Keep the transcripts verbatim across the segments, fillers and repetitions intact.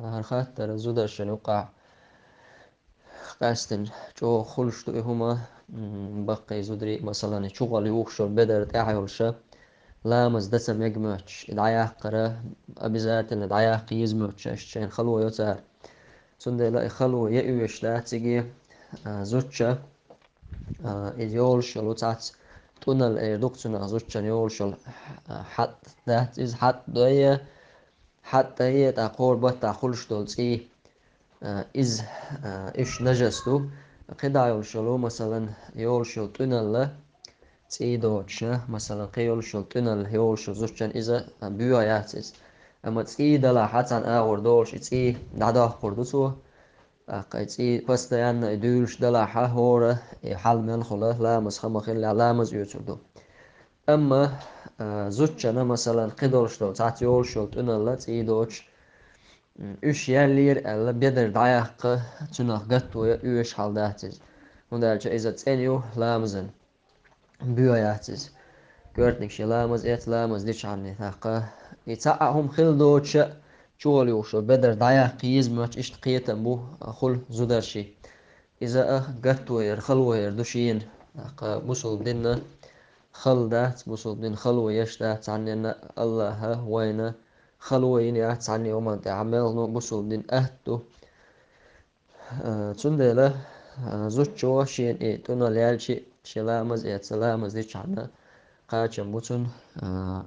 ХӀара хаттар зударшна юкъахь къаьстина чӀогӀа хуьлуш ду и хӀума, м, баккхий зударий, масалан, чугӀал юхуш йолу бедар тӀехь йолуш, ламаз дан ца мега моьттуш, и дӀаяккхара, обязательно дӀаяккха еза моьттуш, аьшта шайна хало йо цара. Цундела и хало ян оьшуш дац цига, а, зудчо, а, иза йолуш йолу цхьацца тӀуналла эр ду-кх цунах, зудчун йолуш йолу, а, хьатӀ дац иза, хьатӀ дой, хьатӀ дой, тӀаккха хӀора баттахь хуьлуш долу цӀий, а, иза, а, уьш нажас ду. КхидӀа йолуш йолу, масалан, йолуш йолу тӀуналла цӀий доцуш, масалан, кхин йолуш йолу тӀуналла йолуш йолу зудчун иза, а, боьха яц иза. Амма цӀий далахь, цхьана агӀор долуш и цӀий дӀадоккхур ду цо. ТӀаккха и цӀий постоянно и дуьйлуш далахь, хӀора и хьал мел хуьлу, ламаз хан ма хиллехь, ламаз оьцур ду. Амма, а, зудчунна, масалан, кхидолуш долу цхьацца йолуш йолу тӀуналла цӀий доцуш, м, уьш яьллера аьлла, бедар дӀаяккха, цунах гатто ян оьшуш хьал дац иза. ХӀунда аьлча иза цӀена ю ламазан. Боьха яц иза. Коьртаниг шен ламаз эцна, ламаз дичхьана, тӀаккха и цхьа а хӀума хилла доцуш а, чугӀал юхуш йолу бедар дӀаяккха еза моьттуш, иштта кхетам бу, а, хуьлу зударшна. Иза а гатто яр, хало яр ду шена. ТӀаккха бусалба динна хала дац, бусалба дин хало еш дац цхьанненна а, АллахӀа вайна хало йина яц цхьанне хӀуманна тӀехь, мел хӀума бусалба дин атта ду. А, цундела, а, зудчо шена и тӀуналла яьлча, шен ламаз эцна, ламаз дичхьана кхачам бу цунна, а,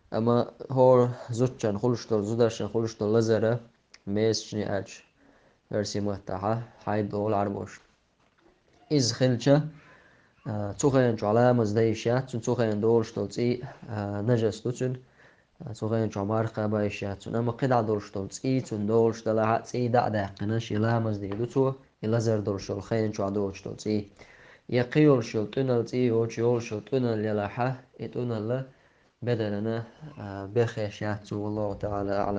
амма хӀора зудчун хуьлуш долу, зударшна хуьлуш долу лазар, месячный аьлча, оьрсийн маттахь хьайд олу Ӏарбоша. Иза хилча, а, цу хенан чохь ламаз дан йиш яц цунна, цу хенан долуш долу цӀий, а, нажас ду цуьнан, а, цу хенан чохь марха кхаба йиш яц цунна. Амма кхидӀа долуш долу цӀий цунна долуш далахь а, цӀий дӀа а даьккхина, шен ламаз дийр ду цо, и лазар долуш йолу хенан чохь доцуш долу цӀий. Я кхин йолуш йолу тӀуьналла цӀий йоцуш йолуш йолу тӀуьналла ялахь а, и тӀуьналла бедарана, а, бехъеш яц цо, валлахӀу таӀала аӀлам.